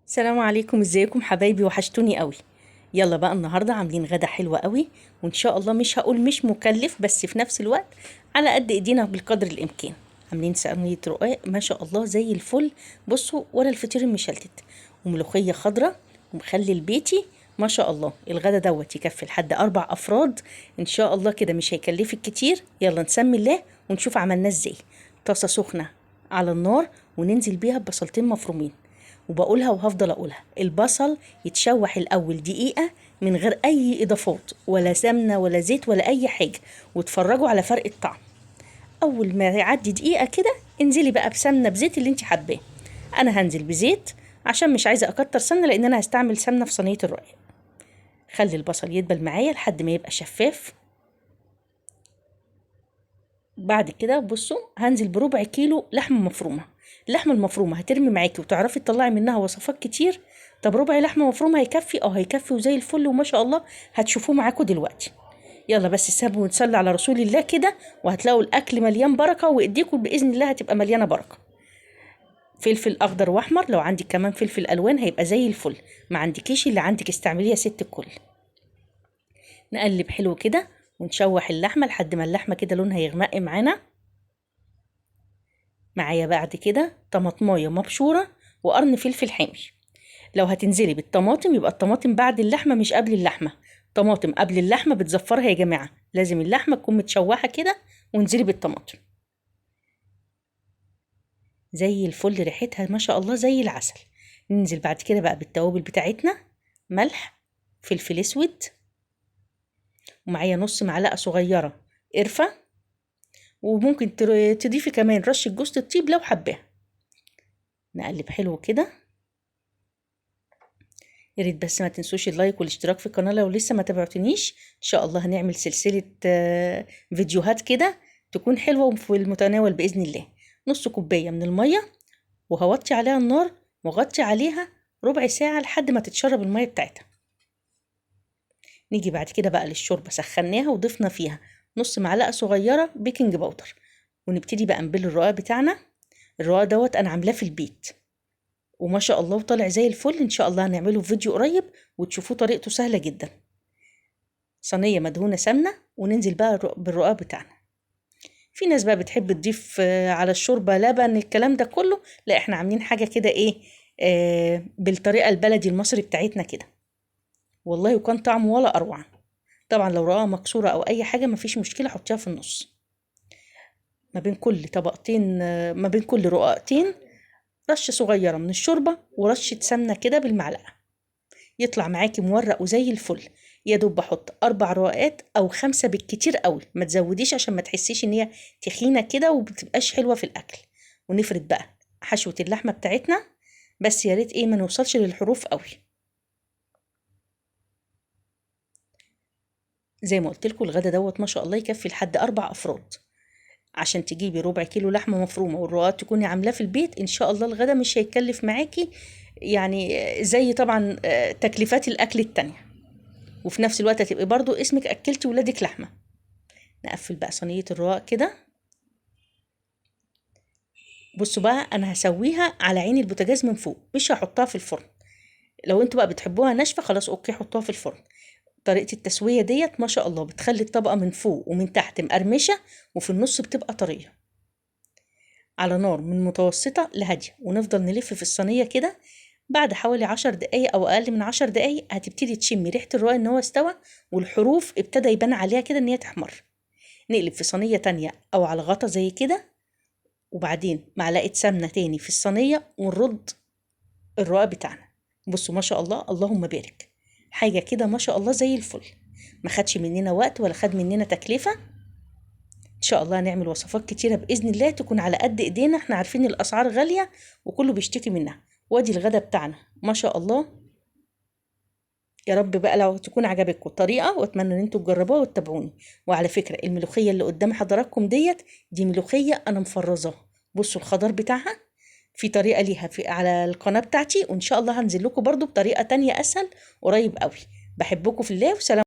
السلام عليكم، ازيكم حبايبي؟ وحشتوني قوي. يلا بقى النهارده عاملين غدا حلوة قوي، وان شاء الله مش هقول مش مكلف، بس في نفس الوقت على قد ايدينا بالقدر الامكان. عاملين صينية رقاق ما شاء الله زي الفل، بصوا ولا الفطير المشلتت، وملوخيه خضراء، ومخلل بيتي ما شاء الله. الغدا دوت يكفي لحد 4 افراد ان شاء الله كده، مش هيكلفك كتير. يلا نسمي الله ونشوف عملناه ازاي. طاسه سخنة على النار وننزل بيها ببصلتين مفرومين، وبقولها وهفضل اقولها، البصل يتشوح الاول دقيقة من غير اي اضافات، ولا سمنه ولا زيت ولا اي حاجة، واتفرجوا على فرق الطعم. اول ما يعدي دقيقة كده انزلي بقى بسمنه بزيت اللي انت حباه. انا هنزل بزيت عشان مش عايزه اكتر سمنه، لان انا هستعمل سمنه في صينية الرقاق. خلي البصل يدبل معايا لحد ما يبقى شفاف. بعد كده بصوا هنزل بربع كيلو لحمه مفرومه. اللحمة المفرومه هترمي معاكي وتعرفي تطلعي منها وصفات كتير. طب ربع لحمه مفرومه هيكفي؟ هيكفي وزي الفل وما شاء الله، هتشوفوه معاكم دلوقتي. يلا بس سيبوا ونصلي على رسول الله كده، وهتلاقوا الاكل مليان بركة، وايديكم باذن الله هتبقى مليانة بركة. فلفل اخضر واحمر، لو عندك كمان فلفل الوان هيبقى زي الفل، ما عندكيش اللي عندك استعمليه يا ست الكل. نقلب حلو كده ونشوح اللحمة لحد ما اللحمة كده لونها يغمق معانا. معايا بعد كده طماطمايه مبشوره وقرن فلفل حامي. لو هتنزلي بالطماطم يبقى الطماطم بعد اللحمة مش قبل اللحمة. طماطم قبل اللحمة بتزفرها يا جماعة، لازم اللحمة تكون متشوحه كده وانزلي بالطماطم. زي الفل ريحتها ما شاء الله زي العسل. ننزل بعد كده بقى بالتوابل بتاعتنا، ملح، فلفل اسود، ومعايا نص معلقه صغيرة قرفه، وممكن تضيفي كمان رشه جوز الطيب لو حباها. نقلب حلو كده. يا ريت بس ما تنسوش ال like والاشتراك في القناة لو لسه ما تابعتونيش. ان شاء الله هنعمل سلسلة فيديوهات كده تكون حلوة وفي المتناول باذن الله. نص كوباية من المية، وهوطي عليها النار وغطي عليها ربع ساعة لحد ما تتشرب المية بتاعتها. نيجي بعد كده بقى للشوربه، سخناها وضفنا فيها نص معلقه صغيرة baking powder، ونبتدي بقى نبل الرقاق بتاعنا. الرقاق دوت انا عاملاه في البيت وما شاء الله وطالع زي الفل. ان شاء الله هنعمله في فيديو قريب وتشوفوه طريقته سهلة جدا. صينية مدهونه سمنه، وننزل بقى بالرقاق بتاعنا. في ناس بقى بتحب تضيف على الشوربة لبن، الكلام ده كله لا، احنا عاملين حاجة كده ايه بالطريقة البلدي المصري بتاعتنا كده، والله وكان طعمه ولا اروع. طبعا لو رقاقه مكسورة او اي حاجة مفيش مشكلة، حطيها في النص ما بين كل طبقتين، ما بين كل رقاقتين رشه صغيرة من الشوربة ورشه سمنه كده بالمعلقه، يطلع معاكي مورق وزي الفل. يا دوب بحط 4 رقاقات او 5 بالكتير قوي، ما تزوديش عشان ما تحسيش ان هي تخينة كده وبتبقاش حلوة في الاكل. ونفرد بقى حشوه اللحمة بتاعتنا، بس يا ريت ايه ما نوصلش للحروف قوي. زي ما قلت لكم الغدا دوت ما شاء الله يكفي لحد 4 افراد. عشان تجيبي ربع كيلو لحمه مفرومه والرقاق تكوني عاملاه في البيت، ان شاء الله الغدا مش هيكلف معاكي يعني زي طبعا تكلفات الاكل التانية، وفي نفس الوقت هتبقي برضو اسمك اكلتي ولادك لحمه. نقفل بقى صينية الرقاق كده. بصوا بقى انا هسويها على عين البوتاجاز من فوق، مش هحطها في الفرن. لو انتوا بقى بتحبوها ناشفة خلاص okay حطوها في الفرن. طريقه التسوية ديت ما شاء الله بتخلي الطبقة من فوق ومن تحت مقرمشه، وفي النص بتبقى طرية. على نار من متوسطه لهاديه، ونفضل نلف في الصينية كده. بعد حوالي 10 دقايق او اقل من 10 دقايق هتبتدي تشمي ريحه الرقاق ان هو استوى، والحروف ابتدى يبان عليها كده ان هي تحمر. نقلب في صينية تانية او على غطا زي كده، وبعدين معلقه سمنه تاني في الصينية، ونرد الرقاق بتاعنا. بصوا ما شاء الله اللهم بارك، حاجة كده ما شاء الله زي الفل. ما خدش مننا وقت ولا خد مننا تكلفة. ان شاء الله هنعمل وصفات كتيرة باذن الله تكون على قد ايدينا، احنا عارفين الاسعار غالية وكله بيشتكي منها. وادي الغدا بتاعنا ما شاء الله. يا رب بقى لو تكون عجبتكم الطريقة، واتمنى ان انتوا تجربوها وتتابعوني. وعلى فكرة الملوخية اللي قدام حضراتكم ديت دي ملوخية انا مفرزاها، بصوا الخضار بتاعها في طريقه ليها في على القناة بتاعتي، وان شاء الله هنزل لكم برضو بطريقة تانية اسهل قريب قوي. بحبكم في الله وسلام.